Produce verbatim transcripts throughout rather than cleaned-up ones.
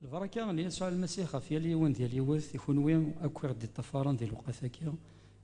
Lbaraka n Yasuɛ Lmasiḥ ɣef yal yiwen d yal yiwet, i kunwi akk i ɣ-d-iṭṭafaren di lewqat-agi.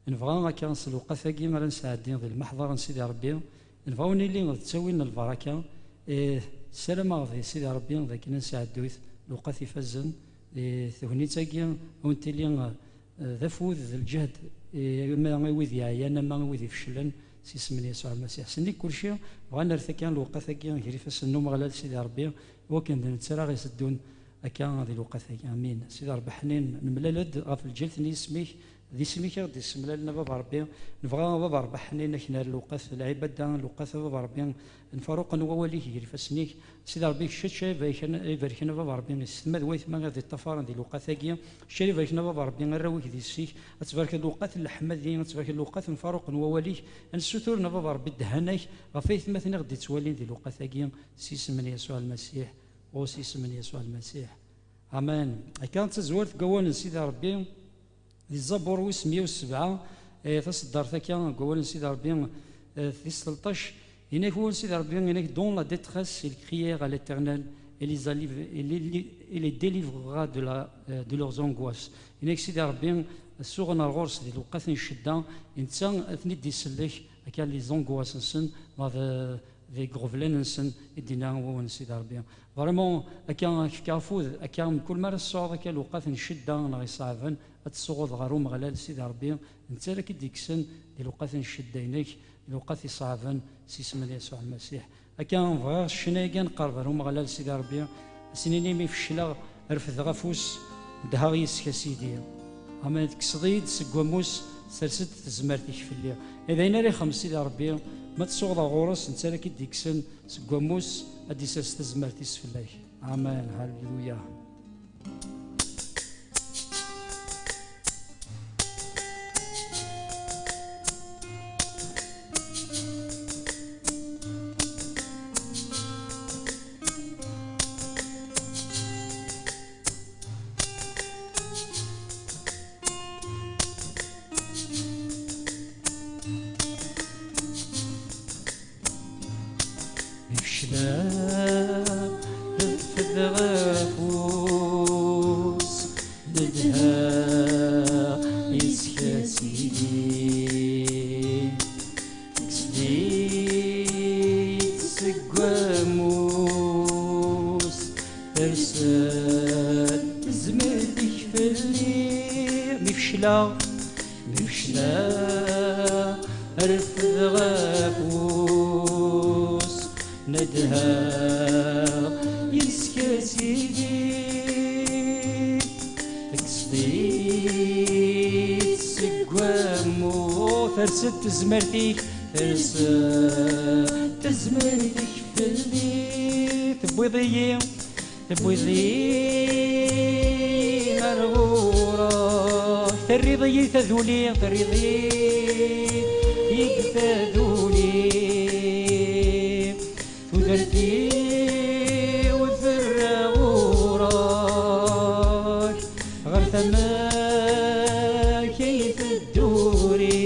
Nebɣa akka s lewqat-agi ara nesɛeddi di lmeḥḍer n Sidi Ṛebbi, nebɣa ur nili d ttawil n lbaraka. Eh, ssarameɣ di Sidi Ṛebbi d akken ad nesɛeddu lewqat ifazen di tegnit-agi, ad wen-tili, eh, d afud, d lǧehd, eh, ama i wid yeɛyan, ama i wid ifeclen, s yisem n Yasuɛ Lmasiḥ. Sennig kulci, bɣan ar takka lewqat-agi gar ifassen n Umeɣlal Sidi Ṛebbi, iwakken d netta ara ɣ-iseddun akka di lewqat-agi. Amin. Sidi Ṛebbi ḥnin, nemlal-d ɣef lǧilt n yisem-ik, d isem-ik i ɣ-d-issemlalen a Baba Ṛebbi. Nebɣa a Baba Ṛebbi ḥnin ad k-nerr lewqat n lɛibada, lewqat a Baba Ṛebbi n Faruq n wawal-ik gar ifassen-ik. Sidi Ṛebbi, kečč, kečč ay ibarken, ay ibarken a Baba Ṛebbi, yessetma d waytma i ɣ-d-iṭṭafaren di lewqat-agi, kečč ay ibarken a Baba Ṛebbi arraw-ik d yessi-k, ad tbarkeḍ lewqat n leḥmadi, ad tbarkeḍ lewqat n Faruq n wawal-ik, ad nessuturen a Baba Ṛebbi ddehhan-ak ɣef aytmaten i ɣ-d-ittwalin di lewqat-agi, s yisem n Yasuɛ Lmasiḥ, u s yisem n Yasuɛ Lmasiḥ. Amen. Akka d tazwart deg wawal n Sidi Ṛebbi, di Zabur wis meyya u sebɛa, eh, taṣeddart akka deg wawal n Sidi Ṛebbi, eh, tis tleṭṭac, inak wawal n Sidi Ṛebbi, inak: Dans la détresse, ils crièrent à l'Éternel, et les aliv-, et les, et les délivrera de la, euh, de leurs angoisses. Inak Sidi Ṛebbi, suɣen ar ɣur-s di lewqat n ccedda, netta ad ten-id-isellek, akka les angoisses-nsen, neɣ d, deg iɣeblan-nsen, i d-yenna wawal n Sidi Ṛebbi. Vraiment, akka ak-fkeɣ afud, akka mkul mi ara tesɛuḍ akka lewqat n ccedda neɣ iṣeɛben, ad tessuɣeḍ ɣer Umeɣlal Sidi Ṛebbi, netta ara k-id-ikksen di lewqat n ccedda-inek, di lewqat iṣeɛben, s yisem n Yasuɛ Lmasiḥ. Akka bɣiɣ ccna-agi ad nqerreb ar Umeɣlal Sidi Ṛebbi, ad s-nini: Mi fecleɣ, refdeɣ afus, nedheɣ yis-k a Sidi. Amen. Tekkseḍ-iyi-d seg wammus, sers-d tezmert-ik fell-i. E d ayen ara ixdem Sidi Ṛebbi, ma tessuɣeḍ ɣur-s, netta ara k-id-ikksen seg wammus, ad d-isers tazmert-is fell-ak. Amen. Halleluya. Fecleɣ, refdeɣ afus, nedheɣ yis-k a Sidi. Tekkseḍ-iyi-d seg wammus, ters-d tezmert-ik fell-i. Mi fecleɣ, mi fecleɣ, refdeɣ afus, nedheɣ yis-k a Sidi. Tekkseḍ-iyi-d seg wammus, ters-d tezmert-ik, ters-d tezmert-ik fell-i. Tewwiḍ-iyi, tewwiḍ-iyi ar ɣur-k, terriḍ-iyi taduli, terriḍ-iyi taduli. Tudert-iw terra ɣur-k, ɣer tama-k ay tedduri.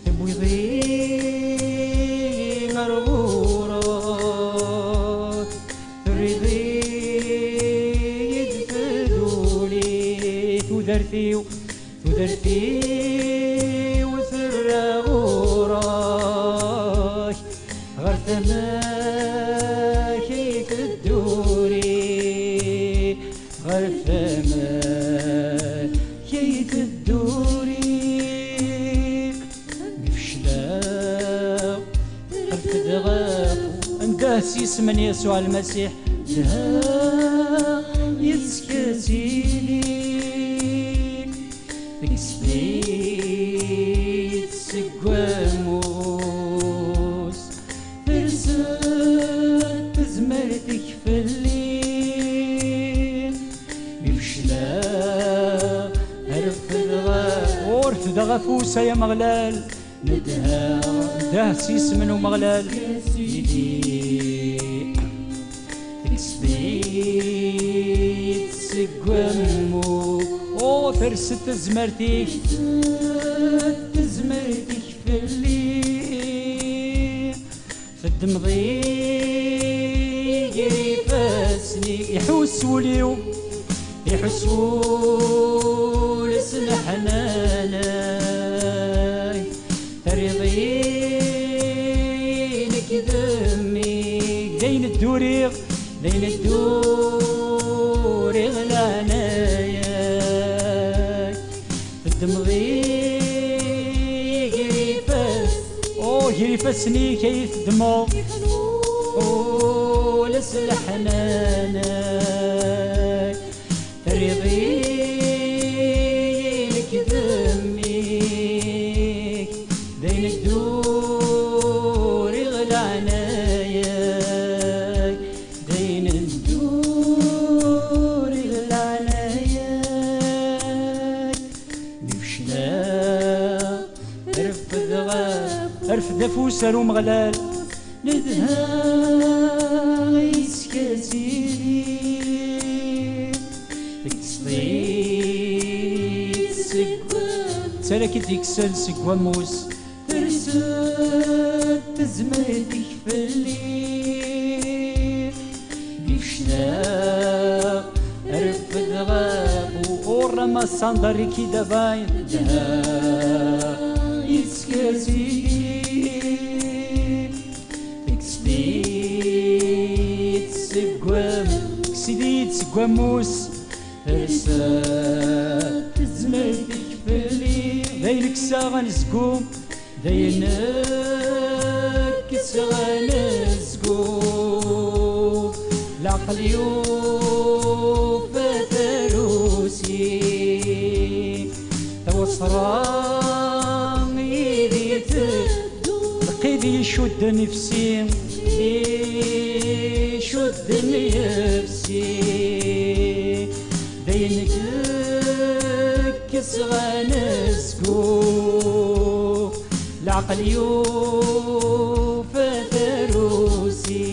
Tewwiḍ-iyi ɣer ɣur-k, terriḍ-iyi-d taduli. Tudert-iw, tudert-iw terra ɣur-k, ɣer tama-k ay tedduri, ɣer tama-k ay tedduri. Mi fecleɣ, refdeɣ, anda s yisem n Yasuɛ Lmasiḥ, dha yis-k a Sidi. Tekkseḍ-iyi-d seg wammus, ters-d tezmert-ik fell-i. Mi fecleɣ, refdeɣ, refdeɣ afus, ay Ameɣlal, nedheɣ, nedheɣ s yisem n Umeɣlal, Sidi. Tekkseḍ-iyi-d seg wammu, u ters-d tezmert-ik, tezmert-ik fell-i. Teddmeḍ-iyi gar ifassen Iḥuss wul-iw, iḥuss wul s leḥnana-k. Terriḍ-iyi nekk d mmi-k, d ayen dduriɣ, d ayen dduriɣ leɛnaya-k. Teddmeḍ-iyi ger ifassen, oh, ger ifassen-ik ay teddmeḍ. Ula s leḥnana-k, terriḍ-iyi nekk d mmi-k, d ayen dduriɣ leɛnaya-k, d ayen dduriɣ leɛnaya-k. Mi fecleɣ, refdeɣ, refd afus ar Umeɣlal. Nedha yis-k a Sidi, tekkseḍ-iyi-d seg, ttarra-k-id yekksen seg wammus. Terseḍ tezmert-ik fell-i, mi fecleɣ, refdeɣ ɣef u-, ur rama sandar ikidabay. Dha yis-k a Sidi, tekkseḍ-iyi-d seg wam-, tekkseḍ-iyi-d seg wammus. Terseḍ tezmert-ik fell-i, d ayen kkseɣ anezgum, d ayen kkseɣ anezgum. Leɛqel yufa tarusi, taweṣra yid-i teddu. Lqid icudden ifsi, icudden ifsi. D ayen kkseɣ anezgum. Leɛqel yufa tarusi,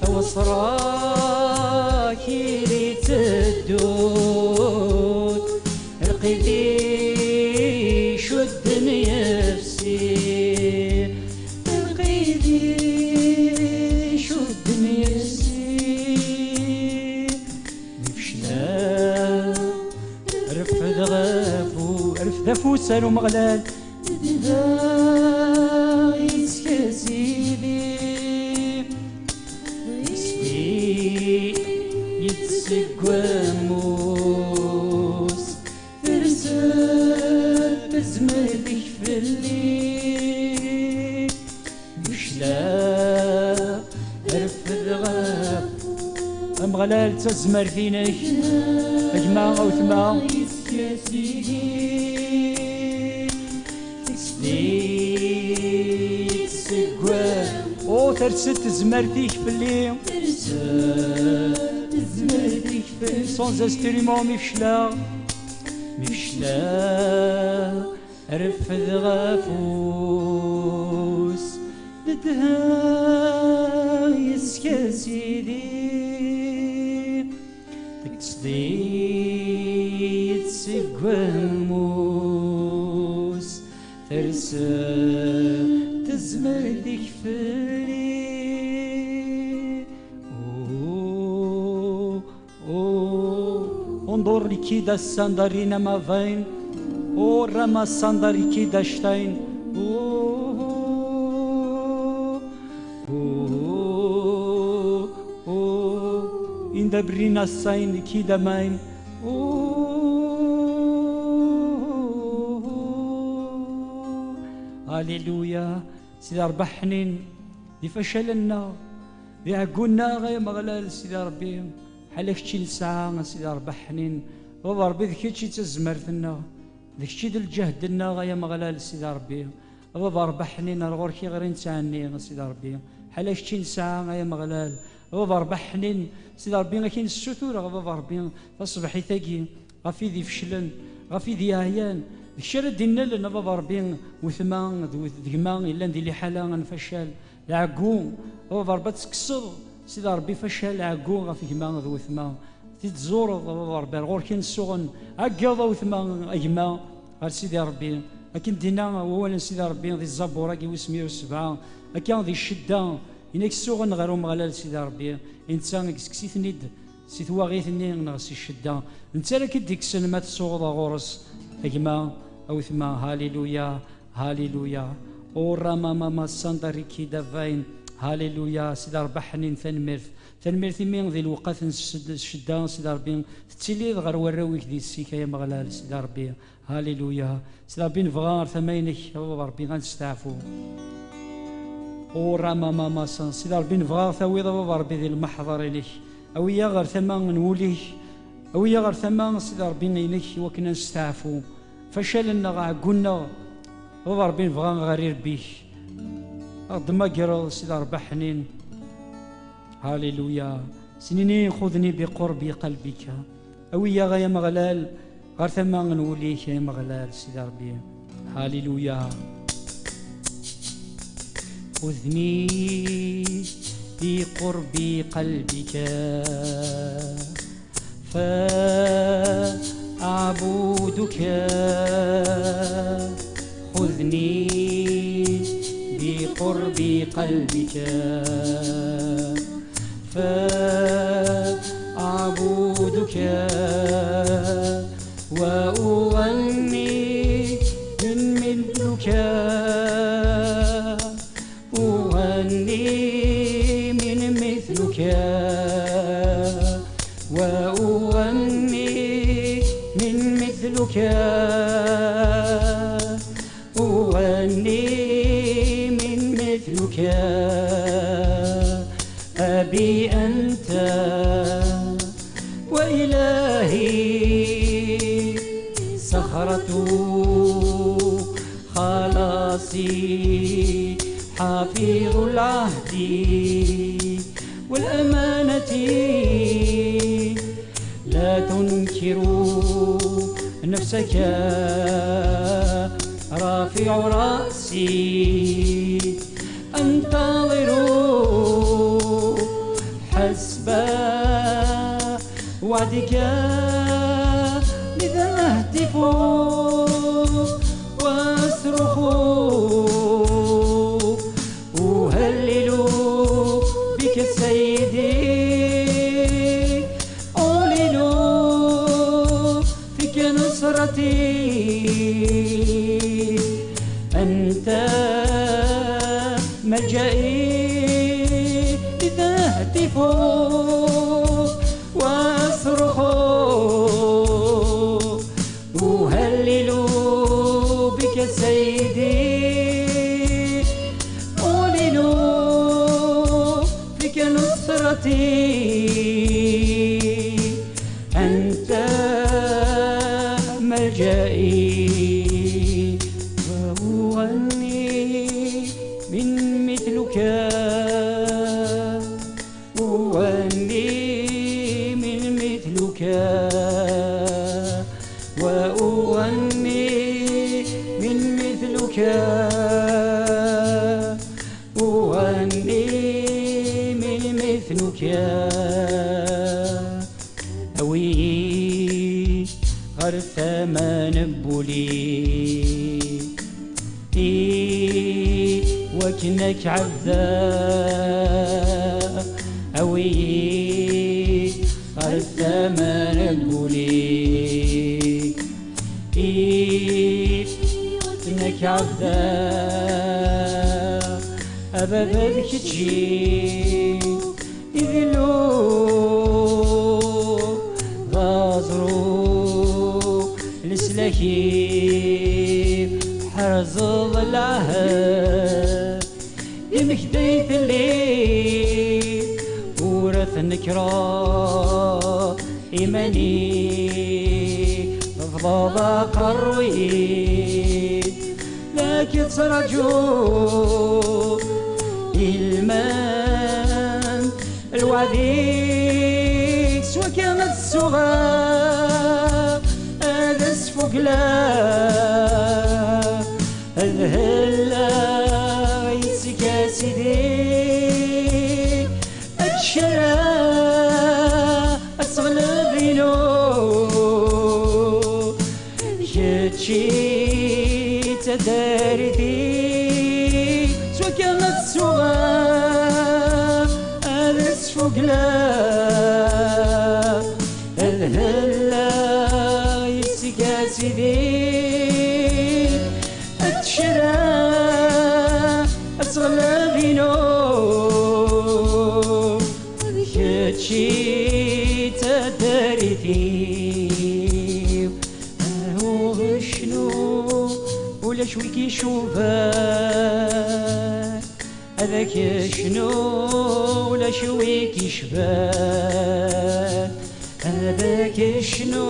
taweṣra-k i d-iteddun. Lqid icudden yefsi, lqid icudden yefsi. Mi fecleɣ, refdeɣ afu-, refd afus ar Umeɣlal. Dha yis-k a Sidi, yis-k seg wammus. Terseḍ tezmert-ik fell-i, mi fecleɣ, refdeɣ ɣef Ameɣlal d tazmert-inek, a gma, a wetma. Yis-k a Sidi, tekkseḍ-iyi-d seg wam-, oh, terseḍ tezmert-ik fell-i. Terseḍ tezmert-ik fell-i. Sans instrument, mi fecleɣ, mi fecleɣ, refdeɣ afus. Nedha yis-k a Sidi, tekkseḍ-iyi-d seg wammus. Terseḍ tezmert-ik fell-i. Oh, oh, oh. Unḍur lkida sandar rina ma vain. Oh, rama sandar lkida stein. Oh, oh, oh. Inda brina sain lkida main. Oh, Alleluia. Sidi Ṛebbi ḥnin, di facal-nneɣ, di ɛeggu-nneɣ, ay Ameɣlal, Sidi Ṛebbi, ḥala kečč i nesɛa, a Sidi Ṛebbi ḥnin. Baba Ṛebbi, d kečč i d tazmert-nneɣ, d kečč i d lǧehd-nneɣ, ay Ameɣlal, Sidi Ṛebbi. Baba Ṛebbi ḥnin, ar ɣur-k i ɣri nettɛenni, a Sidi Ṛebbi, ḥala kečč i nesɛa, ay Ameɣlal. Baba Ṛebbi ḥnin, Sidi Ṛebbi, akin ssutureɣ, Baba Ṛebbi, taṣebḥit-agi, ɣef wid ifeclen, ɣef wid yeɛyan, d kečč ara d-innalen, a Baba Ṛebbi, wetma d wet-, d gma yellan di liḥala n facal, d ɛeggu, a Baba Ṛebbi, ad tekkseḍ, Sidi Ṛebbi, facal, ɛeggu ɣef gma d wetma, t-id-tẓureḍ, a Baba Ṛebbi, ar ɣur-k i nsuɣen, ɛeggeḍ, a wetma, a gma, ɣer Sidi Ṛebbi, akken d-inna wawal n Sidi Ṛebbi di Zabur-agi wis meyya u sebɛa, akka di ccedda, Inek suɣen ɣer Umeɣlal Sidi Ṛebbi, i netta i yessekkes-iten-id si twaɣit-nni neɣ si ccedda. Netta ara k-id-ikksen ma tsuɣeḍ ɣur-s, a gma, a wetma, haliluya, haliluya. Ur rama mama sanda riki davain, haliluya, Sidi Ṛebbi ḥnin, tanemmirt. Tanemmirt imi di lewqat n cced-, ccedda, Sidi Ṛebbi, tettiliḍ ɣer warraw-ik di yessi-k, ay Ameɣlal, Sidi Ṛebbi. Haliluya. Sidi Ṛebbi, nebɣa ɣer tama-inek, a Baba Ṛebbi, ad nesteɛfu. Ur rama mama san, Sidi Ṛebbi, nebɣa tawiḍ, a Baba Ṛebbi, di lmeḥḍer-inek. Awi-yaɣ ɣer tama n wul-ik. Awi-yaɣ ɣer tama, Sidi Ṛebbi, inek, i wakken ad nesteɛfu. Facal-nneɣ, ɛeggu-nneɣ, a Baba Ṛebbi, nebɣa ɣer irebbi-k. Ad ɣ-d-temmagreḍ, Sidi Ṛebbi ḥnin. Haliluya. Snini xudni bi qurbi qalbika. Awi-yaɣ, ay Ameɣlal, ɣer tama n wul-ik, ay Ameɣlal, Sidi Ṛebbi. Haliluya. خذني بقرب قلبك فأعبدك. خذني بقرب قلبك فأعبدك وأغني من مثلك. أغني من مثلك وأغني من مثلك. أغني من مثلك. أبي أنت وإلهي صخرة خلاصي حافظ العهد والأمانة. لا تنكر نفسك رافع رأسي أنتظر حسب وعدك. لذا أهتف وأصرخ أهلل بك سيدي. أعلن فيك نصرتي. أنت ملجئي. إذا أهتف وأصرخ أهلل بك سيدي. أعلن فيك نصرتي. أنت ملجئي وأغني من مثلك. أغني من مثلك وأغني من مثلك. أغني من مثلك. أوي غير ثمن بولي إي وكنك عذاب. أوي غير ثمن بولي إي وكنك عذاب. أبدا كتشي إذلو ضازرو لسلاكي حرز العهد. إمك ديت اللي ورث نكرة إيماني فضل قروي لكن ترجو إلمان الوعديك سوا كانت الصغار هذا السفوقلا الهلا يسكا سيدي الشرع أصغلبينو كتشي تداريتي سوا كانت الصغار Ad helleɣ yis-k a Sidi, ad tecra, ad teɣleb inu. D kečč i d taddart-iw. Ahu cnu, ulac wi k-icuban. Ad ak-cnu, ulac wi k-icban. Ad ak-cnu,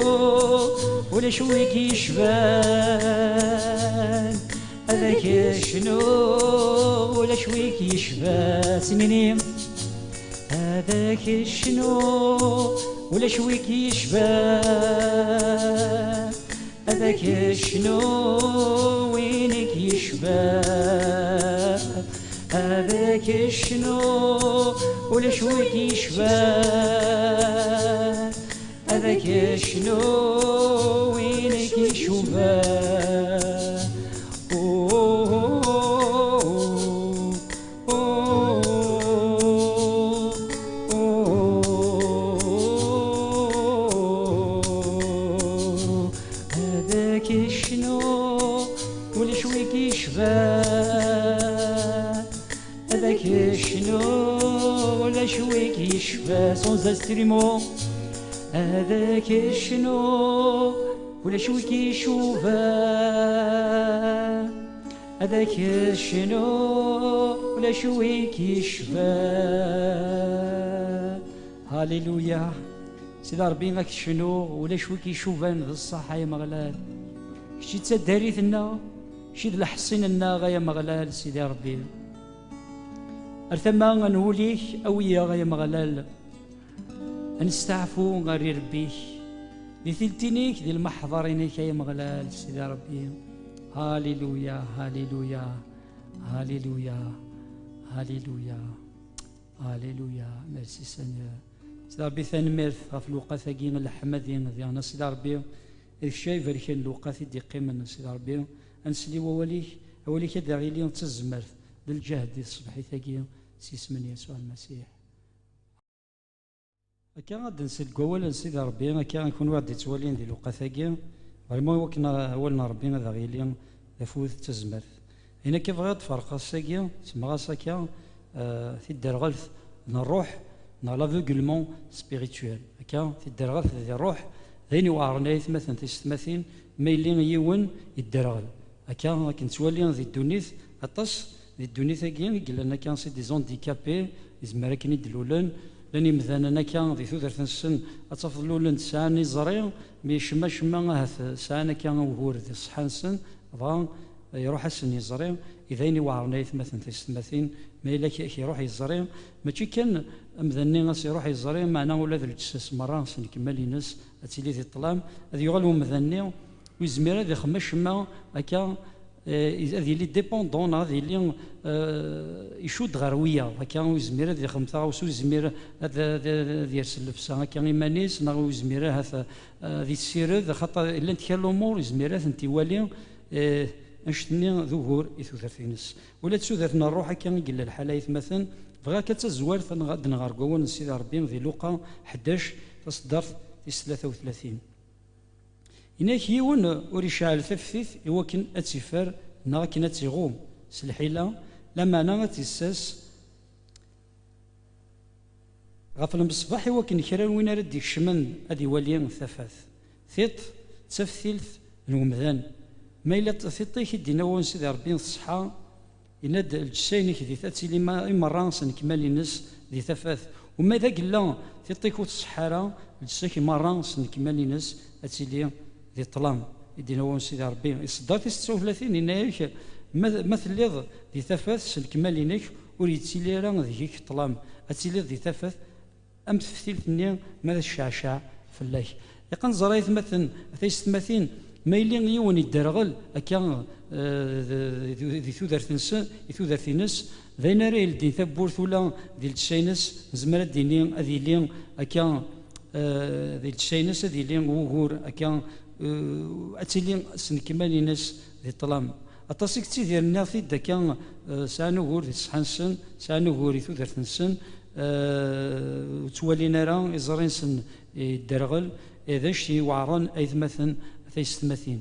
ulac wi k-icban. Ad ak-cnu, ulac wi k-icban. Sinini. Ad ak-cnu, ulac wi k-icban. Ad ak-cnu, win i k-icban. Ad ak-cnu, ulac wi k-icban. Ad ak-cnu, win i k-icuban. Ad ak-cnu, ulac wi k-icban. Ad ak-cnu, ulac wi k-icban. Sans instrument. Ad ak-cnu, ulac wi k-icuban. Ad ak-cnu, ulac wi k-icban. Hallelujah. Sidi Ṛebbi, ad k-cnuɣ, ulac wi k-icuban d ṣṣeḥ, ay Ameɣlal. Kečč i d taddarit-nneɣ, kečč i d leḥṣin-nneɣ, ay Ameɣlal, Sidi Ṛebbi. Ar tama n wul-ik, awi-yaɣ, ay Ameɣlal. Ad nesteɛfu ɣer irebbi-k, di tiltin-ik, di lmeḥḍer-inek, ay Ameɣlal, Sidi Ṛebbi. Hallelujah, hallelujah, hallelujah, hallelujah, hallelujah. Merci Seigneur. Sidi Ṛebbi, tanemmirt ɣef lewqat-agi n leḥmadi diɣen, a Sidi Ṛebbi, d kečč ay ibarken lewqat i d-iqqimen, a Sidi Ṛebbi. Ad nsel i wawal-ik, awal-ik ad aɣ-ili d tazmert, d lǧehd di tṣebḥit-agi, s yisem n Yasuɛ Lmasiḥ. Akka ad d-nsel deg wawal n Sidi Ṛebbi, akka i kunwi ad d-ittwalin di lewqat-agi, vraiment i wakken awal n Ṛebbi ad aɣ-yili d afud d tazmert. Ayen akka bɣiɣ ad d-ferqeɣ ass-agi, semmaɣ-as akka, eh, tidderɣelt n ṛṛuḥ, neɣ l'aveuglement spirituel. Akka, tidderɣelt di ṛṛuḥ, d ayen iweɛṛen ay atmaten tisetmatin, ma yelli yiwen idderɣel. Akka, akken nettwali di ddunit, aṭas di ddunit-agi i yellan akka, c'est des handicapés, izmer akken i d-lulen. Llan imdanen akka di tudert-nsen, ad tafeḍ lulen-d sɛan iẓri, mi cemma cemma ahat sɛan akka ugur di ṣṣeḥḥa-nsen, dɣa iruḥ-asen yiẓri. I d ayen iweɛṛen ay atmaten tisetmatin, ma yella k-, k-iruḥ yiẓri, mačči kan amdan-nni as-iruḥ yiẓri, meɛna ula d lǧessa-s merra s lekmal-ines ad tili di ṭṭlam, ad yuɣal umdan-nni ur yezmir ad ixdem acemma akka, eh, ad yili dépendant, neɣ ad yili, eh, icudd ɣer wiyaḍ. Akka ur yezmir ad ixdem taɣawsa, ur yezmir ad, ad, ad yers llebsa akka iman-is, neɣ ur yezmir ahat, eh, ad yessired, axaṭer llant kra lumuṛ yezmir ad tent-iwali, eh, annect-nni d ugur i tudert-ines. Ula d tudert n ṛṛuḥ akka i yella lḥal ay atmaten, bɣiɣ akka d tazwart ad nɣ-, ad nɣer deg wawal n Sidi Ṛebbi di Luqa ḥdac, taṣeddart tis tlata u tlatin. Yenna-k yiwen ur iceɛɛel taftit i wakken ad tt-ifer neɣ akken ad tt-iɣum s lḥila, lameɛna ad tt-issers ɣef lmeṣbaḥ i wakken kra n win ara d-ikecmen ad iwali tafat. Tiṭ d taftilt n umdan. Ma yella tiṭ-ik i d-yenna wawal n Sidi Ṛebbi teṣḥa, yenna-d, lǧessa-inek di, ad tili ma-, i merra s lekmal-ines di tafat. U ma d agella tiṭ-ik ur tṣeḥḥa ara, lǧessa-k merra s lekmal-ines ad tili di ṭṭlam. I d-yenna wawal n Sidi Ṛebbi, iṣedda tis setta u tlatin, yenna-yak, ma, ma telliḍ di tafat s lekmal-inek, ur yettili ara deg-k ṭṭlam. Ad tiliḍ di tafat am teftilt-nni ma tceɛceɛ fell-ak. Iqqen ẓer aytmaten, a taysetmatin, ma yili yiwen idderɣel akka, eh, di, di, di tudert-nsen, di tudert-ines, d ayen ara yeldin tawwurt ula di lǧessa-ines, nezmer ad d-nini ad yili akka, eh, di lǧessa-ines ad yili wugur akka, eh, ad tili s lekmal-ines di ṭṭlam. Aṭas i yettidiren, nniɣ-t-id akka, eh, sɛan ugur di ṣṣeḥḥa-nsen, sɛan ugur di tudert-nsen, eh, ur ttwalin ara iẓri-nsen yedderɣel, eh, d anect iweɛren aytmaten taysetmatin.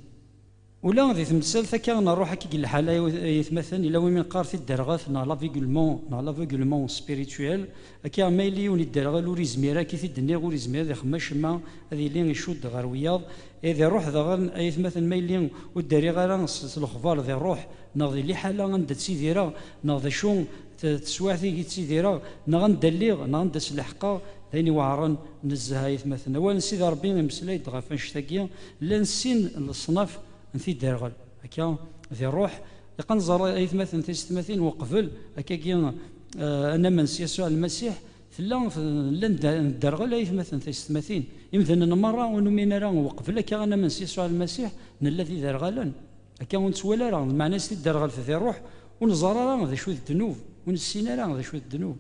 Ula di temsalt akka n ṛṛuḥ akka i yelḥa, ay aytmaten, yella win mi neqqar tidderɣelt neɣ l'aveuglement, neɣ l'aveuglement spirituel. Akka ma yili yiwen yedderɣel, ur yezmir, akka i t-id-nniɣ, ur yezmir ad ixdem acemma, ad yili icudd ɣer wiyaḍ. Eh, di ṛṛuḥ daɣen, ay aytmaten, ma yili ur d-rriɣ ara s, s lexbar di ṛṛuḥ, neɣ di liḥala anda ttidireɣ, neɣ d acu t-, teswiɛt i ttidireɣ, neɣ anda lliɣ, neɣ anda sleḥqeɣ, d ayen iweɛren nezzeh, ay aytmaten. Awal n Sidi Ṛebbi imeslay-d ɣef annect-agi, llan sin n leṣnaf n tidderɣel. Akka, di ṛṛuḥ, ilaq ad nẓer, ay aytmaten taysetmatin, uqbel, akkagi, eh, ad namen s Yasuɛ Lmasiḥ, tella, llan d-, nedderɣel, ay aytmaten taysetmatin. Imdanen merra ur numin ara, uqbel akka ad namen s Yasuɛ Lmasiḥ, nella d iderɣalen. Akka ur nettwali ara, meɛna-s tidderɣelt di ṛṛuḥ, ur neẓer ara d acu d ddnub, ur nessin ara d acu d ddnub.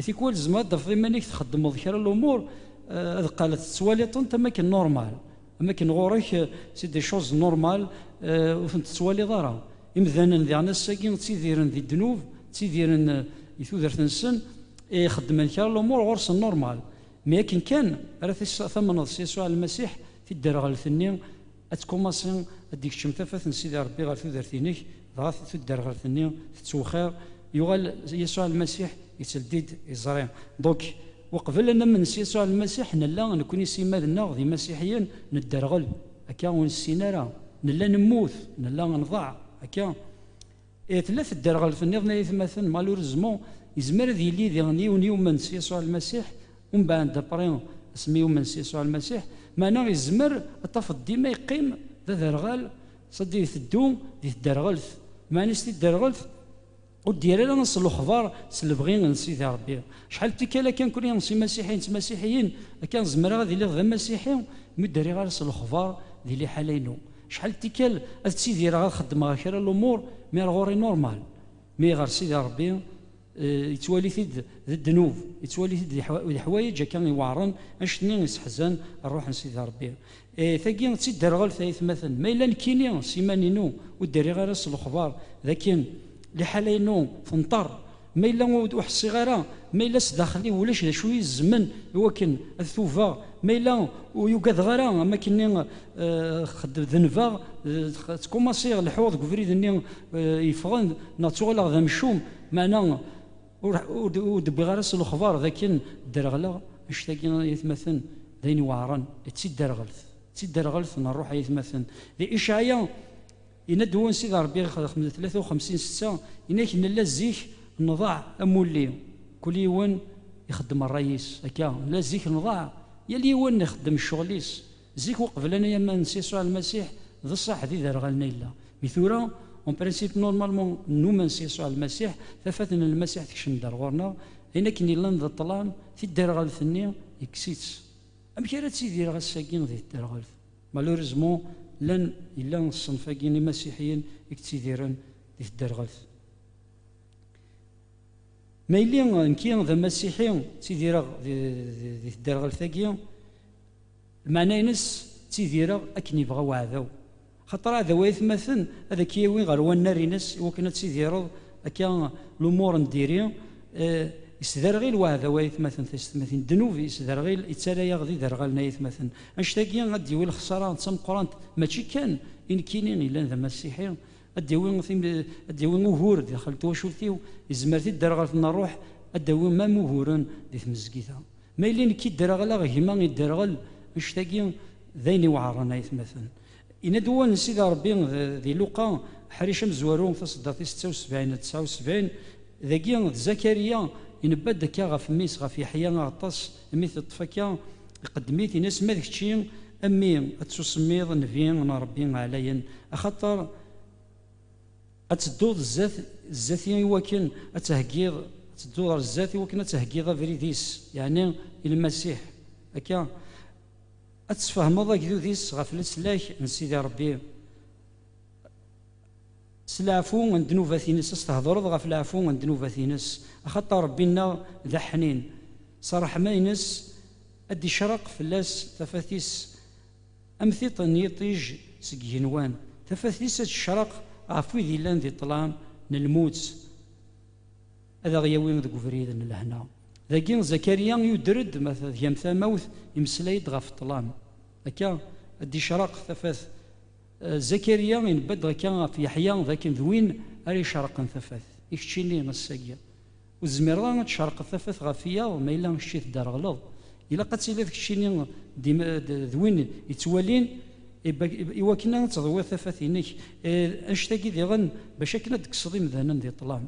Tikwal tzemreḍ ad d-tafeḍ iman-ik txeddmeḍ kra n lumuṛ, eh, ad qqal tettwaliḍ-tent am akken normal, am akken ɣur-k, eh, c'est des choses normales, eh, ur tent-tettwaliḍ ara. Imdanen diɣen ass-agi ttidiren di ddnub, ttidiren, eh, i tudert-nsen, eh, xeddmen kra n lumuṛ ɣur-sen normal. Mi akken kan ara tis-, tamneḍ s Yasuɛ Lmasiḥ, tidderɣelt-nni ad tkumaṣi ad d-ikeččem tafat n Sidi Ṛebbi ɣer tudert-inek, dɣa tudderɣelt-nni tettwexxir, yuɣal Yasuɛ Lmasiḥ yetteldi-d iẓri. Donc, uqbel ad namen s Yasuɛ Lmasiḥ, nella nekkni s iman-nneɣ d imasiḥiyen, nedderɣel, akka ur nessin ara, nella nemmut, nella nḍaɛ, akka. Eh, tella tedderɣelt nniḍen, ay atmaten, malheureusement, yezmer ad yili diɣen yiwen yumen s Yasuɛ Lmasiḥ, umbeɛd après asmi yumen s Yasuɛ Lmasiḥ, meɛna yezmer ad tafeḍ dima yeqqim d aderɣal, s ad iteddu di tedderɣelt. Meɛna-s tidderɣelt ur d-yerri ara s lexbar, s lebɣi n Sidi Ṛebbi. Acḥal n tikkal akka nekkni s imasiḥiyen d tmasiḥiyin, akka zemreɣ ad iliɣ d amasiḥi, mi ur d-rriɣ ara s lexbar di liḥala-inu. Acḥal n tikkal ad ttidireɣ, ad xeddmeɣ kra n lumuṛ, mi ar ɣur-i normal. Mi ɣer Sidi Ṛebbi, eh, yettwali-t-id d ddnub, yettwali-t-id d leḥwa-, d leḥwayeǧ akka iweɛṛen, annect-nni yesseḥzan ṛṛuḥ n Sidi Ṛebbi. Eh, tagi d tidderɣelt, ay atmaten. Ma yella nekkini s iman-inu ur d-rriɣ ara s lexbar d akken liḥala-inu tenṭer, ma yella ur, ur ḥṣiɣ ara, ma yella s daxel-iw ulac d acu i izemmen i wakken ad tubeɣ, ma yella ur yugadeɣ ara, am akken-nni, eh, xed-, denbeɣ, eh, tkumaṣiɣ leḥḥuɣ deg ubrid-nni, eh, yeffɣen, neɣ ttuɣaleɣ d amcum, meɛna ur, ur, ur d-wwiɣ ara s lexbar d akken derɣleɣ. Annect-agi, ay atmaten, d ayen iweɛṛen, d tidderɣelt, d tidderɣelt n ṛṛuḥ, ay atmaten. Di Icɛaya, yenna-d wawal n Sidi Ṛebbi, tlata u xemsin setta, yenna-k nella zik nḍaɛ am wulli, kul yiwen ixeddem ṛṛay-is. Akka, nella zik nḍaɛ, yal yiwen ixeddem ccɣel-is. Zik uqbel ad namen s Yasuɛ Lmasiḥ, d ṣṣeḥ d iderɣalen ay yella. Mi tura, en principe, normalement, numen s Yasuɛ Lmasiḥ, tafat n Lmasiḥ tekcem-d ar ɣur-neɣ, ayen akken yellan d ṭṭlam, tidderɣelt-nni yekkes-itt. Amek ara ttidireɣ ass-agi di tedderɣelt? Malheureusement, llan, yella ṣṣenf-agi n imasiḥiyen i yettidiren di tedderɣelt. Ma yili nekki d amasiḥi, ttidireɣ di, di, di tedderɣelt-agi, lmeɛna-ines ttidireɣ akken yebɣa weɛdaw. Xaṭer aɛdaw, ay atmaten, ad k-yawi ɣer wannar-ines i wakken ad tidireḍ akka lumuṛ n diri. Eh, yesderɣil weɛdaw, ay atmaten, taysetmatin, ddnub yesderɣil, yettarra-yaɣ d iderɣalen, ay atmaten. Annect-agi ad d-yawi lexṣara d tameqqrant, mačči kan i nekkini yellan d amasiḥi, ad d-yawi tim-, ad d-yawi ugur di daxel n twacult-iw, yezmer tidderɣelt n ṛṛuḥ ad d-tawi même uguren di tmezgida. Ma yili nekki dderɣleɣ, gma idderɣel, annect-agi d ayen iweɛṛen, ay atmaten. Yenna-d wawal n Sidi Ṛebbi d-, di Luqa, ḥric amezwaru, taṣeddart tis setta u sebɛin d tesɛa u sebɛin, dagi d Zakariya, inebba-d akka ɣef mmi-s, ɣef Yeḥya Aɣeṭṭas, mi t-iṭṭef akka, iqeddem-it, yenna-as: "Ma d kečči, a mmi, ad tusemmiḍ nnbi n Ṛebbi ɛlayen, axaṭer ad tedduḍ zdat, zdat-i i wakken ad theggiḍ, ad tedduḍ ɣer zdat i wakken ad theggiḍ abrid-is, yeɛni i Lmasiḥ, akka, ad tesfehmeḍ agdud-is ɣef leslak n Sidi Ṛebbi, s leɛfu n ddnubat-ines, ad s-thedreḍ ɣef leɛfu n ddnubat-ines, axaṭer Ṛebbi-nneɣ d aḥnin, s ṛṛeḥma-ines ad d-icreq fell-as tafat-is am tiṭ n yiṭij seg igenwan, tafat-is ad tecreq ɣef wid yellan di ṭṭlam n lmut, ad aɣ-yawi deg ubrid n lehna." Dagi Zakariya yuder-d, ma tgam tamawt, imeslay-d ɣef ṭṭlam. Akka ad d-icreq tafat. Eh, Zakariya inebba-d akka ɣef Yeḥya d akken d win ara icerqen tafat. I keččini ass-agi, ur tezmireḍ ara ad tcerqeḍ tafat ɣef wiyaḍ ma yella kečč i tedderɣleḍ. Ilaq ad tiliḍ keččini d im-, d, d win yettwalin, i ba-, i wakken ad teḍwiḍ tafat-inek. Eh, annect-agi diɣen bac akken ad d-tekkseḍ imdanen di ṭṭlam.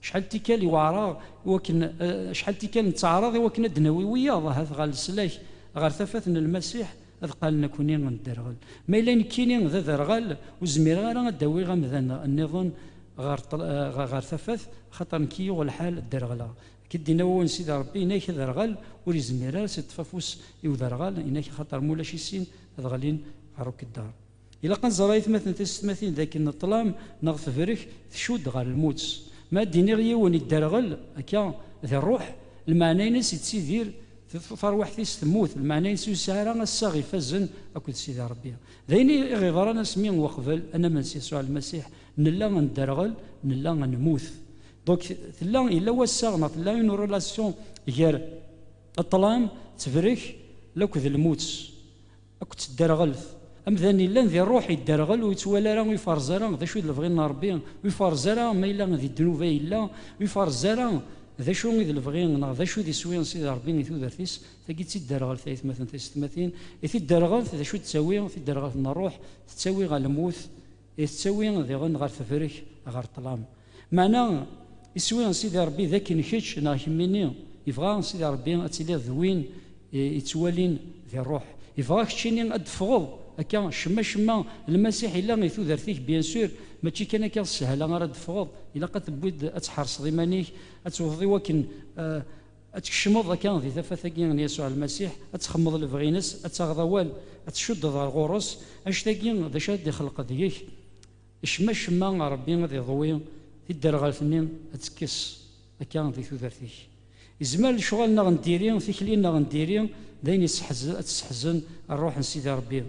Acḥal n tikkal i weɛreɣ i wakken, eh, acḥal n tikkal netteɛraḍ i wakken ad d-nawi wiyaḍ ahat ɣer leslak, ɣer tafat n Lmasiḥ, ad qqalen nekkni nedderɣel. Ma yella nekkini d aderɣal, ur zmireɣ ara ad d-awiɣ amdan nniḍen ɣer ṭṭl-, eh, ɣer tafat, axaṭer nekk yuɣ lḥal dderɣleɣ. Akka d-yenna wawal n Sidi Ṛebbi, inak aderɣal ur izmir ara s iṭṭef afus i uderɣal, inak axaṭer mulac isin ad ɣlin ɣer ukeddar. Ilaq ad nẓer aytmaten tisetmatin d akken ṭṭlam neɣ tebrek tcudd ɣer lmut. Ma ad d-iniɣ yiwen idderɣel akka di ṛṛuḥ, lmeɛna-ines yettidir, t-, tarwiḥt-is temmut, lmeɛna-ines ur yesɛi ara assaɣ ifazen akked Sidi Ṛebbi. D ayen i ɣ-iḍran asmi weqbel ad namen s Yasuɛ Lmasiḥ, nella nedderɣel, nella nemmut. Donc, tella, yella wassaɣ neɣ tella une relation gar ṭṭlam, tebrek, lakked lmut akked tedderɣelt. Amdan yellan di ṛṛuḥ yedderɣel, ur yettwali ara, ur iferẓ ara d acu i d lebɣi n Ṛebbi, ur iferẓ ara ma yella di ddnuba yella, ur iferẓ ara d acu i d lebɣi neɣ d acu i d iswi n Sidi Ṛebbi i tudert-is. Tagi d tidderɣelt, aytmaten tisetmatin. I tidderɣelt d acu i d-tettawi? Tidderɣelt n ṛṛuḥ tettawi ɣer lmut, i tettawi diɣen ɣer tebrek, ɣer ṭṭlam. Meɛna iswi n Sidi Ṛebbi d akken kečč neɣ kemmini, yebɣa Sidi Ṛebbi ad tiliḍ d win i, yettwalin di ṛṛuḥ. Yebɣa keččini ad d-teffɣeḍ akka cemma cemma. Lmasiḥ yella i tudert-ik, bien sûr, mačči kan akka s sshala ara d-teffɣeḍ. Ilaq ad tewwiḍ, ad tḥerseḍ iman-ik, ad tewwḍeḍ i wakken, eh, ad tkecmeḍ akka di tafat-agi n Yasuɛ Lmasiḥ, ad txemmeḍ lebɣi-ines, ad taɣeḍ awal, ad tcuddeḍ ɣer ɣur-s. Annect-agi d acu ad d-ixleq deg-k? Cemma cemma Ṛebbi ad iḍwi tidderɣelt-nni, ad tekkes akka di tudert-ik. Yezmer lecɣal-nneɣ n diri, tikli-nneɣ n diri, d ayen yesseḥzen, ad tesseḥzen ṛṛuḥ n Sidi Ṛebbi.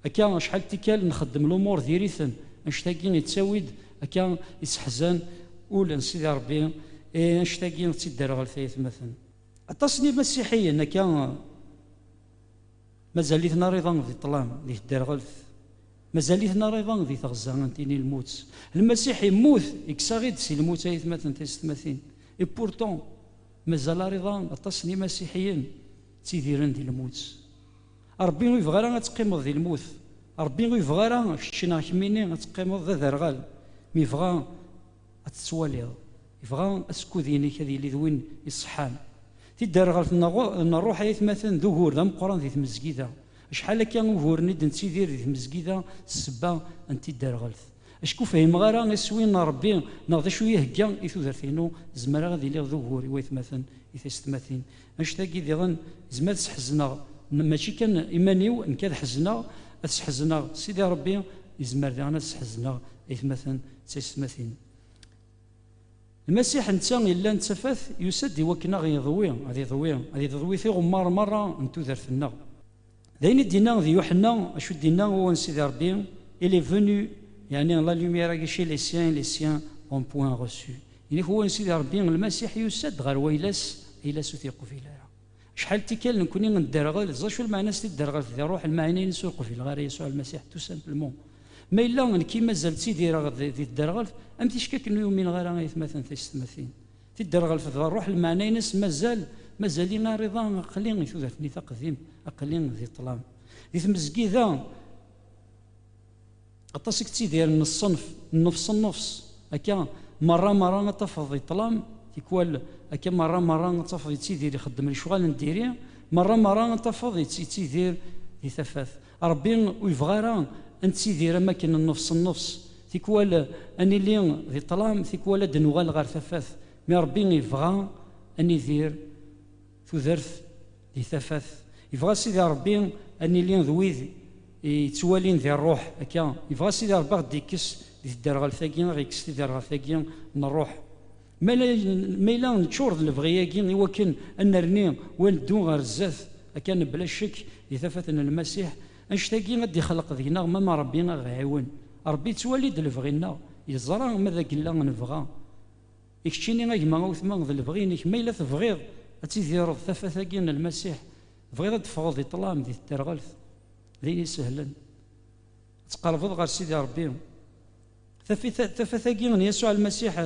Akka acḥal n tikkal nxeddem lumuṛ diri-ten, annect-agi yettawi-d akka yesseḥzan ul n Sidi Ṛebbi, eh, annect-agi d tidderɣelt, aytmaten. Aṭas n imasiḥiyen akka mazal-iten arriḍa di ṭṭlam, di tedderɣelt, mazal-iten arriḍa di teɣza n tini lmut. Lmasiḥ immut, yekkes-aɣ-id si lmut, aytmaten tisetmatin. Et pourtant, mazal arriḍa aṭas n imasiḥiyen ttidiren di lmut. Ṛebbi ur yebɣi ara ad teqqimeḍ di lmut. Ṛebbi ur yebɣi ara kečč neɣ kemmini ad teqqimeḍ d aderɣal. Mi yebɣa ad tettwaliḍ. Yebɣa asekkud-inek ad yili d win iṣeḥḥan. Tidderɣelt n ṛṛu-, n ṛṛuḥ, ay atmaten, d ugur d ameqqran di tmezgida. Acḥal akka uguren i d-nettidir di tmezgida s ssebba n tidderɣelt. Acku ur fhimeɣ ara iswi n Ṛebbi neɣ d acu i ihegga i tudert-inu, zemreɣ ad iliɣ d ugur i waytmaten, i taysetmatin. Annect-agi diɣen, yezmer ad sḥezneɣ, n-, mačči kan iman-iw, nekk ad ḥezneɣ, ad sḥezneɣ Sidi Ṛebbi, yezmer diɣen ad sḥezneɣ aytmaten d taysetmatin. Lmasiḥ netta yellan d tafat, yusa-d i wakken ad ɣ-yeḍwi, ad yeḍwi, ad yeḍwi tiɣemmar merra n tudert-nneɣ. D ayen i d-yenna di Yuḥenna, acu d-yenna wawal n Sidi Ṛebbi, il est venu, yeɛni la lumière chez les siens, les siens ont point reçu. Inek wawal n Sidi Ṛebbi, Lmasiḥ yusa-d ɣer wayla-s, ayla-s ur t-yeqbil ara. Acḥal n tikkal nekkni nedderɣel, teẓra acu lmeɛna-s tidderɣelt di ṛṛuḥ, lmeɛna-ines ur qbileɣ ara Yasuɛ Lmasiḥ, tout simplement. Ma yella nekki mazal ttidireɣ di, di tedderɣelt, am ticki akken ur umineɣ ara, aytmaten tisetmatin. Tidderɣelt d ṛṛuḥ, lmeɛna-ines mazal, mazal-i arriḍa, aql-i i tudert-nni taqdimt, aql-i di ṭṭlam. Di tmezgida, aṭas i yettidiren n ṣṣenf, nnefs nnefs, akka merra merra ad tafeḍ di ṭṭlam, tikwal akka merra merra ad tafeḍ yettidir ixeddem lecɣal n diri, merra merra ad tafeḍ yett-, yettidir di tafat. Ṛebbi ur yebɣi ara ad nettidir am akken nnefs nnefs, tikwal ad nili di ṭṭlam, tikwal ad d-nuɣal ɣer tafat. Mi Ṛebbi yebɣa ad nidir tudert di tafat, yebɣa Sidi Ṛebbi ad nili d wid yettwalin di ṛṛuḥ, akka. Yebɣa Sidi Ṛebbi ad ɣ-d-ikkes di tedderɣelt-agi, ad ɣ-ikkes tidderɣelt-agi n ṛṛuḥ. Ma la, ma yella neččur d lebɣi-agi i wakken ad nerni u ad neddu ɣer zdat, akka, mebla ccek, di tafat n Lmasiḥ, annect-agi ad d-ixleq deg-neɣ, ma, ma Ṛebbi ad ɣ-iɛiwen. Ṛebbi yettwali-d lebɣi-nneɣ, yeẓra ma d akken la nebɣa. I keččini a gma, a wetma, d lebɣi-inek, ma yella tebɣiḍ Ad tidireḍ tafat-agi n Lmasiḥ, bɣiḍ ad d-teffɣeḍ di ṭṭlam, di tderɣelt, d ayen isehlen. Ad tqerrbeḍ ɣer Sidi Ṛebbi. Tafit-, tafat-agi n Yasuɛ Lmasiḥ,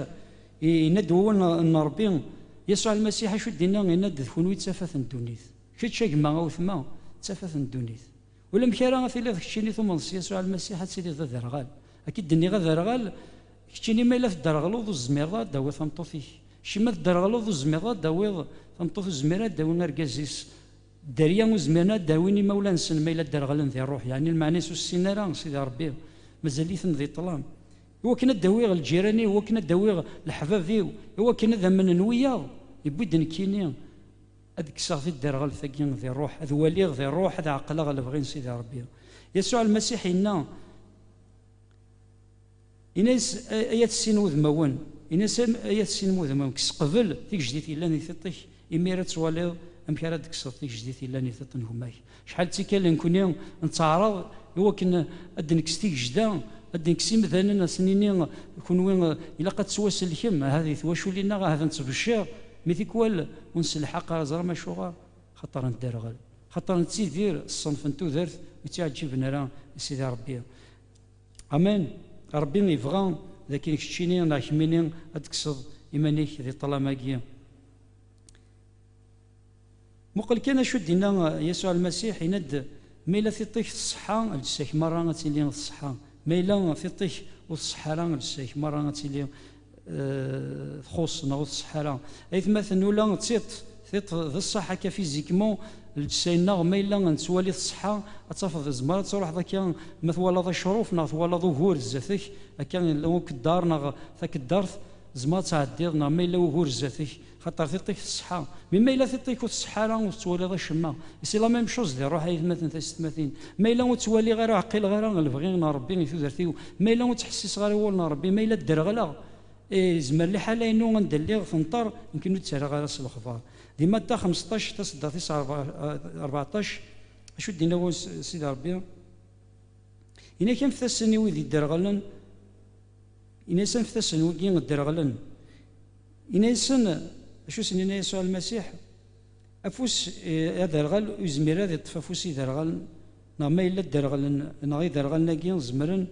i-, yenna-d wawal n, n Ṛebbi, Yasuɛ Lmasiḥ acu d-yenna? Yenna-d: "D kunwi d tafat n ddunit. Kečč a gma, a wetma, d tafat n ddunit." Ulamek ara tiliḍ keččini tumneḍ s Yasuɛ Lmasiḥ, ad tiliḍ d aderɣal. Akka i d-nniɣ, aderɣal, keččini ma yella tedderɣleḍ, ur tezmireḍ ad d-tawiḍ tameṭṭut-ik. Kečči ma tedderɣleḍ, ur tezmireḍ ad d-tawiḍ tameṭṭut, ur tezmir ad d-tawi argaz-is. Dderya ur zmiren ad d-awin imawlan-nsen ma yella dderɣlen di ṛṛuḥ. Yeɛni lmeɛna-s ur ssin ara Sidi Ṛebbi, mazal-iten di ṭṭlam. Iwakken ad d-awiɣ lǧiran-iw, iwakken ad d-awiɣ leḥbab-iw, iwakken ad amnen wiyaḍ, yewwi-d nekkini ad kkseɣ tidderɣelt-agi di ṛṛuḥ, ad waliɣ di ṛṛuḥ, ad ɛeqleɣ lebɣi n Sidi Ṛebbi. Yasuɛ Lmasiḥ yenna, yenna-yas: "Ay, ay at sin wudmawen", yenna-yas: "Ay at sin wudmawen, kkes qbel tigejdit yellan di tiṭ-ik, imir ad twaliḍ amek ara d-tekkseḍ tigejdit yellan di tiṭ n gma-k." Acḥal d tikkal nekkni netteɛraḍ i wakken ad d-nekkes tigejda, ad d-nekkes imdanen, ad sen-nini: "Kunwi ilaq ad tettwaselkem, ahat di twaculin-nneɣ, ahat nettbecciṛ", mi tikwal ur nselḥaq ara. Ẓram acuɣer? Xaṭer nedderɣel, xaṭer nettidir ṣṣenf n tudert ur tt-iɛǧiben ara i Sidi Ṛebbi. Amen. Ṛebbi yebɣa d akken keččini neɣ kemmini ad d-tekkseḍ iman-ik di ṭṭlam-agi. Muqel kan acu d-yenna Yasuɛ Lmasiḥ, yenna-d: "Ma yella tiṭ-ik tṣeḥḥa, lǧessa-k merra ad tili tṣeḥḥa. Ma yella tiṭ-ik ur tṣeḥḥa ara, lǧessa-k merra ad tili, eh, txuṣṣ neɣ ur tṣeḥḥa ara." Aytmaten, ula d tiṭ, tiṭ d ṣṣeḥ akka physiquement, lǧessa-nneɣ ma yella nettwali tṣeḥḥa, ad tafeḍ tzemreḍ ad truḥeḍ akka, ma twalaḍ acruf neɣ twalaḍ ugur zdat-k, akka yella ukeddar neɣ takeddart, tzemreḍ ad tɛeddiḍ, neɣ ma yella ugur zdat-k, xaṭer tiṭ-ik tṣeḥḥa. Mi ma yella tiṭ-ik ur tṣeḥḥa ara, ur tettwaliḍ acemma. Et c'est la même chose di ṛṛuḥ, ay atmaten, tisetmatin. Ma yella ur ttwaliɣ ara, ur ɛqileɣ ara lebɣi n Ṛebbi i tudert-iw, ma yella ur ttḥessiseɣ ara i wawal n Ṛebbi, ma yella dderɣleɣ, eh, yezmer liḥala-inu anda lliɣ tenṭer, yemken ur d-ttarraɣ ara s lexbar. Di Matta xmesṭac, taseddart tis rbeɛ-, rbeɛṭac, acu d-yenna wawal n Sidi Ṛebbi? Yenna-k: "Anfet-asen i wid yedderɣlen." Yenna-yas: "Anfet-asen wigi yedderɣlen." Yenna-yasen, acu sen-yenna Yasuɛ Lmasiḥ? Afus, eh, aderɣal ur yezmir ad yeṭṭef afus iderɣalen, neɣ ma yella dderɣlen, neɣ iderɣalen-agi zemren,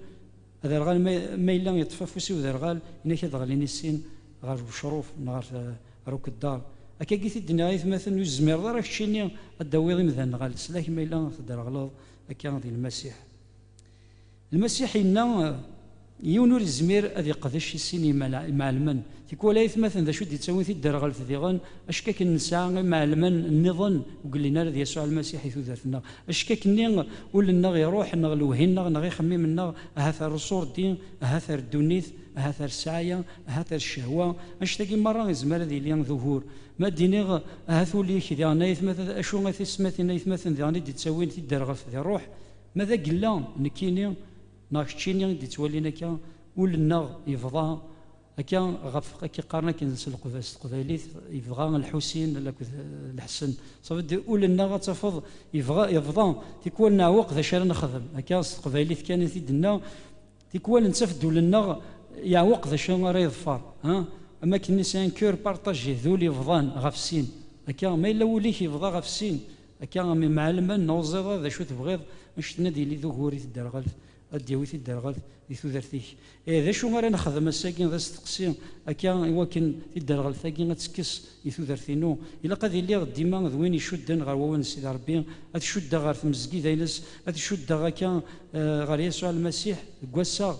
aderɣal ma, ma yella yeṭṭef afus i uderɣal, yenna-k ad ɣlin i sin ɣer ucruf neɣ ɣer, ɣer ukeddar. Akkagi t-id-nniɣ, ay atmaten, ur tezmireḍ ara keččini ad d-tawiḍ imdanen ɣer leslak ma yella tedderɣleḍ akka di Lmasiḥ. Lmasiḥ yenna, eh, yiwen ur yezmir ad iqdec i sin yimala-, imɛelmen. Tikwal, ay atmaten, d acu d-ittawin tidderɣelt diɣen? Ackakken nesɛa imɛelmen nniḍen ur yellin ara d Yasuɛ Lmasiḥ i tudert-nneɣ. Ackakken-nni ul-nneɣ iruḥ, neɣ lewhi-nneɣ, neɣ ixemmimen-nneɣ, ahat ar uṣurdi, ahat ar ddunit, ahat ar ssɛaya, ahat ar ccehwa. Annect-agi merra yezmer ad yili d ugur. Ma d-iniɣ ahat ul-ik diɣen, ay atmaten, acu ay tisetmatin, ay atmaten, diɣen i d-ittawin tidderɣelt di ṛṛuḥ? Ma d agella, nekkini, neɣ keččini i d-ittwalin akka, ul-nneɣ yebḍa akka ɣef, akka qqaren akken s leqba-, s teqbaylit, yebḍa lḥusin, akked, eh, leḥsen. Ṣafi, ul-nneɣ ad tafeḍ yebɣa, yebḍa, tikwal neɛweq d acu ara nexdem. Akka s teqbaylit kan i t-id-nna, tikwal nettaf-d ul-nneɣ yeɛweq d acu ara yeḍfer, ha? Am akken c'est un cœur partagé, d ul yebḍan ɣef sin. Akka, ma yella wul-ik yebḍa ɣef sin, akka am imɛelmen neɣ uẓiḍ d acu tebɣiḍ, annect-nni ad yili d ugur i tidderɣelt, ad d-yawi tidderɣelt di tudert-ik. Eh, d acu ara nexdem ass-agi? D asteqsi akka i wakken tidderɣelt-agi ad tekkes i tudert-inu. Ilaq ad iliɣ dima d win icudden ɣer wawal n Sidi Ṛebbi, ad cuddeɣ ɣer tmezgida-ines, ad cuddeɣ akka, eh, ɣer Yasuɛ Lmasiḥ deg wass-a,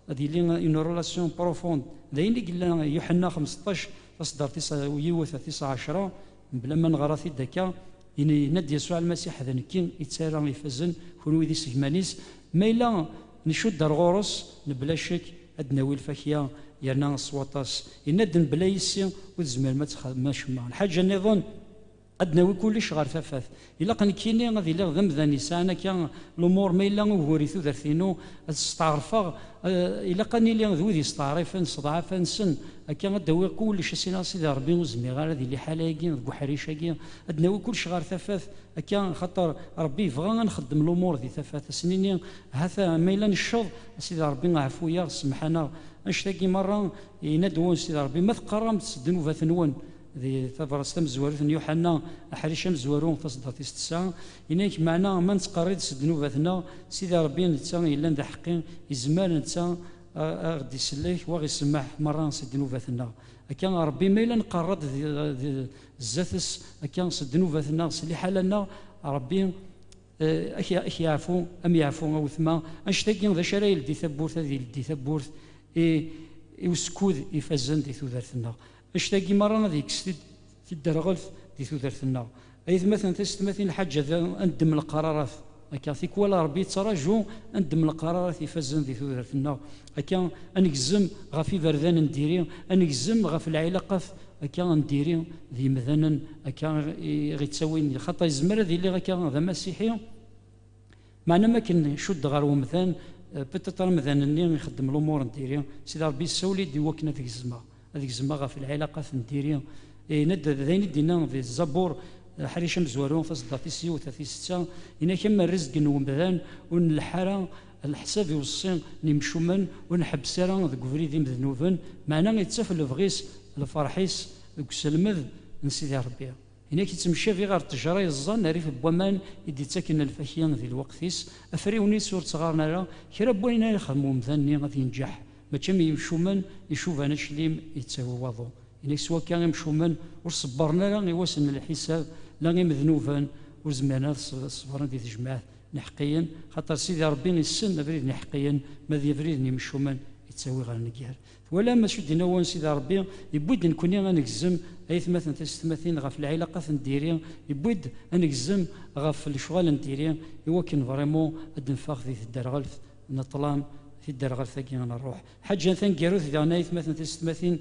ad yili une relation profonde. D ayen i yella Yuḥenna xmesṭac, taseddart tis yiwet ar tis ɛecra, mebla ma neɣra-t-id akka, yenna-d Yasuɛ Lmasiḥ: "D nekki i d tara ifazen, kunwi d isegman-is." Ma yella ncudd ar ɣur-s, mebla ccek ad d-nawi lfakya, yerna s waṭas. Yenna-d: "Mebla yessi ur tezmirem ad txedmem acemma." Lḥaǧa nniḍen, ad d-nawi kullec ɣer tafat. Ilaq nekkini ad iliɣ d amdan yesɛan akka lumuṛ, ma yella ugur i tudert-inu, ad steɛṛfeɣ, eh, ilaq ad nili d wid yesteɛṛifen s ḍḍɛafa-nsen, akka ad d-awiɣ kullec, ad s-iniɣ: "A Sidi Ṛebbi, ur zmireɣ ara ad yili ḥala-agi, deg uḥric-agi." Ad d-nawi kullec ɣer tafat, akka, xaṭer Ṛebbi yebɣa ad nxeddem lumuṛ di tafat. Ad s-nini: "Hata, ma yella necceḍ, a Sidi Ṛebbi, ɛfu-yaɣ, semmeḥ-aneɣ." Annect-agi merra, yenna-d wawal n Sidi Ṛebbi: "Ma teqqaram-tt s ddnubat-nwen, Di tabṛast tamezwarut n Yuḥenna, aḥric amezwaru, taṣeddart tis tesɛa, yenna-k: "Meɛna ma nettqerrid s ddnubat-nneɣ, Sidi Ṛebbi netta yellan d aḥeqqi, yezmer netta a, a ɣ-d-isellek, wa ɣ-isemmeḥ meṛṛa s ddnubat-nneɣ." Akka Ṛebbi ma yella nqerrad di, di, zdat-s, akka s ddnubat-nneɣ, s liḥala-nneɣ, Ṛebbi eh, ak-, ak-yeɛfu, am yeɛfu a wetma. Annect-agi d acu ara yeldi tawwurt, ad yeldi tawwurt i, i usekkud ifazen di tudert-nneɣ. Annect-agi merra ad yekkes tid-, tidderɣelt di tudert-nneɣ. Aytmaten tisetmatin, lḥaǧa d ad neddem leqrarat. Akka, tikwal Ṛebbi yettraǧu ad neddem leqrarat ifazen di tudert-nneɣ. Akka, ad negzem ɣef iberdan n diri, ad negzem ɣef lɛilaqat akka n diri d yimdanen akka i ɣ-ittawin, xaṭer yezmer ad iliɣ akka d amasiḥi, meɛna ma akken cuddeɣ ɣer wemdan, eh, peut-être amdan-nni ixeddem lumuṛ n diri, Sidi Ṛebbi yessawel-iyi-d i wakken ad gezmeɣ, ad gezmeɣ ɣef lɛilaqat n diri. Yenna-d d ayen i d-yenna di Zabur, eh, aḥric amezwaru, taṣeddart tis yiwet ar tis setta, yenna-k: "Am rrezg n wemdan, ur nleḥḥ ara leḥsab i weṣṣi n yimcumen, ur nḥebbes ara deg ubrid imednuben, meɛna yettaf lebɣi-s, lferḥ-is deg uselmed n Sidi Ṛebbi." Yenna-k: "Yettemcabi ɣer ttejra yeẓẓan rrif n waman i d-ittaken lfakya di lweqt-is, afriwen-is ur ttɣaren ara, kra n wayen ara yexdem wemdan-nni ad yenǧeḥ, mačči am yimcumen icuban aclim yettawi waḍu." Yenna-k: "S wakka imcumen ur ṣebbren ara i wass n lḥisab, la imednuben ur zmiren ad ṣ-, ṣebren di tejmaɛt n iḥeqqiyen, xaṭer Sidi Ṛebbi issen abrid n iḥeqqiyen, ma d abrid n yimcumen yettawi ɣer nnger." Twalam acu d-yenna wawal n Sidi Ṛebbi? Yewwi-d nekkni ad negzem, aytmaten tisetmatin, ɣef lɛilaqat n diri, yewwi-d ad negzem ɣef lecɣal n diri, i wakken vraiment ad d-neffeɣ di tedderɣelt n ṭṭlam, tidderɣelt-agi n ṛṛuḥ. Lḥaǧa taneggarut diɣen, aytmaten tisetmatin,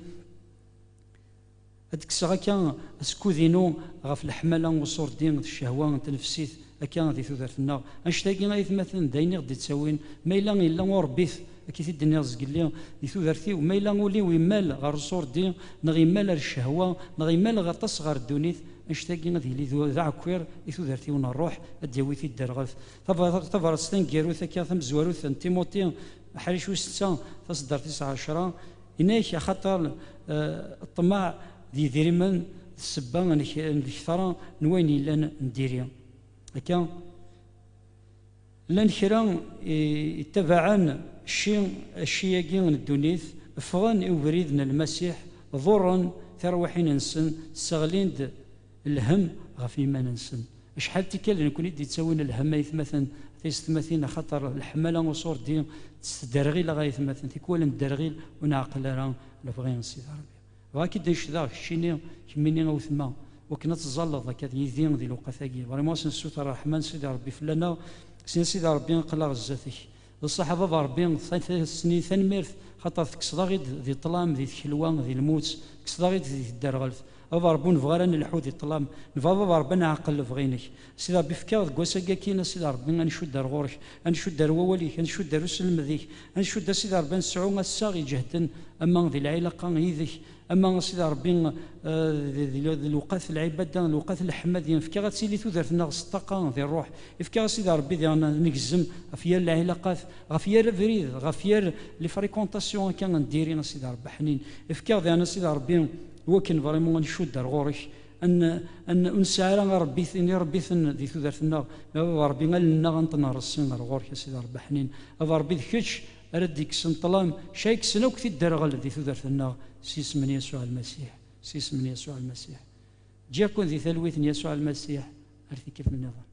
ad d-kkseɣ akka asekkud-inu ɣef leḥmala n uṣurdi d ccehwa n tnefsit akka di tudert-nneɣ. Annect-agi, aytmaten, d ayen i ɣ-d-ittawin, ma yella yella uṛebbit, akka i t-id-nniɣ zgelli, di tudert-iw, ma yella ul-iw imal ɣer uṣurdi, neɣ imal ar ccehwa, neɣ imal ɣer aṭas ɣer ddunit, annect-agi ad yili d, d aɛekkiṛ i tudert-iw n ṛṛuḥ, ad d-yawi tidderɣelt. Tabra-, tabrat taneggarut akka tamezwarut n Timuti, aḥric wis setta, taṣeddart tis ɛecṛa, yenna-k: "Axaṭer, eh, ṭṭmeɛ d yidrimen d ssebba n k-, n lketṛa n wayen yellan n diri." Akka, llan kra i, ittabaɛen cci, cci-agi n ddunit, ffɣen i ubrid n Lmasiḥ, ḍurren tirwiḥin-nsen, sseɣlin-d lhemm ɣef yiman-nsen. Acḥal tikkal d nekkni i d-ittawin lhemm, aytmaten, tisetmatin, axaṭer leḥmala uṣurdi tettderɣil-aɣ, aytmaten, tikwal nedderɣil ur nɛeqqel ara lebɣi n Sidi Ṛebbi. Bɣa k-id-necdeɣ keččini, kemmini a wetma, wakken ad teẓẓalleḍ akka yid-i di lewqat-agi. Vraiment, ad s-nessuter ṛṛeḥma n Sidi Ṛebbi fell-aneɣ, s-, Sidi Ṛebbi, aql-aɣ zdat-k. D ṣṣeḥ a baba Ṛebbi, tanemmirt, xaṭer tekkseḍ-aɣ-id di ṭṭlam, di tkelwa, di lmut, tekkseḍ-aɣ-id di tedderɣelt. A baba Ṛebbi, ur nebɣi ara ad nelḥu di ṭṭlam, nebɣa a baba Ṛebbi ad nɛeqqel lebɣi-inek. Sidi Ṛebbi, fkiɣ deg wass-agi akkin, a Sidi Ṛebbi, ad ncudd ar ɣur-k, ad ncudd ar wawal-ik, ad ncudd ar uselmed-ik, ad ncudd, a Sidi Ṛebbi, ad nesɛu assaɣ iǧehden, ama di lɛilaqa yid-k, ama a Sidi Ṛebbi, eh, di, di, di lewqat n lɛibada, lewqat n leḥmadi, fkiɣ ad tili tudert-nneɣ s ṭṭaqa di ṛṛuḥ, fkiɣ a Sidi Ṛebbi diɣen ad negzem ɣef yal lɛilaqat, ɣef yal abrid, ɣef yal les fréquentations akka n diri, a Sidi Ṛebbi ḥnin, fkiɣ diɣen a Sidi Ṛebbi wakken vraiment ad ncudd ar ɣur-k, ad n-, ad n-, ur nesɛi ara aṛebbit, iṛebbiten di tudert-nneɣ, ma a baba Ṛebbi, allen-nneɣ ad nṭen ɣer ṣṣin ɣer ɣur-k, a Sidi Ṛebbi ḥnin. A baba Ṛebbi, d kečč ara d-ikksen ṭṭlam, ca ikksen akk tidderɣel di tudert-nneɣ, s yisem n Yasuɛ Lmasiḥ, s yisem n Yasuɛ Lmasiḥ. Ǧǧiɣ-ken di talwit n Yasuɛ Lmasiḥ, ar tikkelt nniḍen.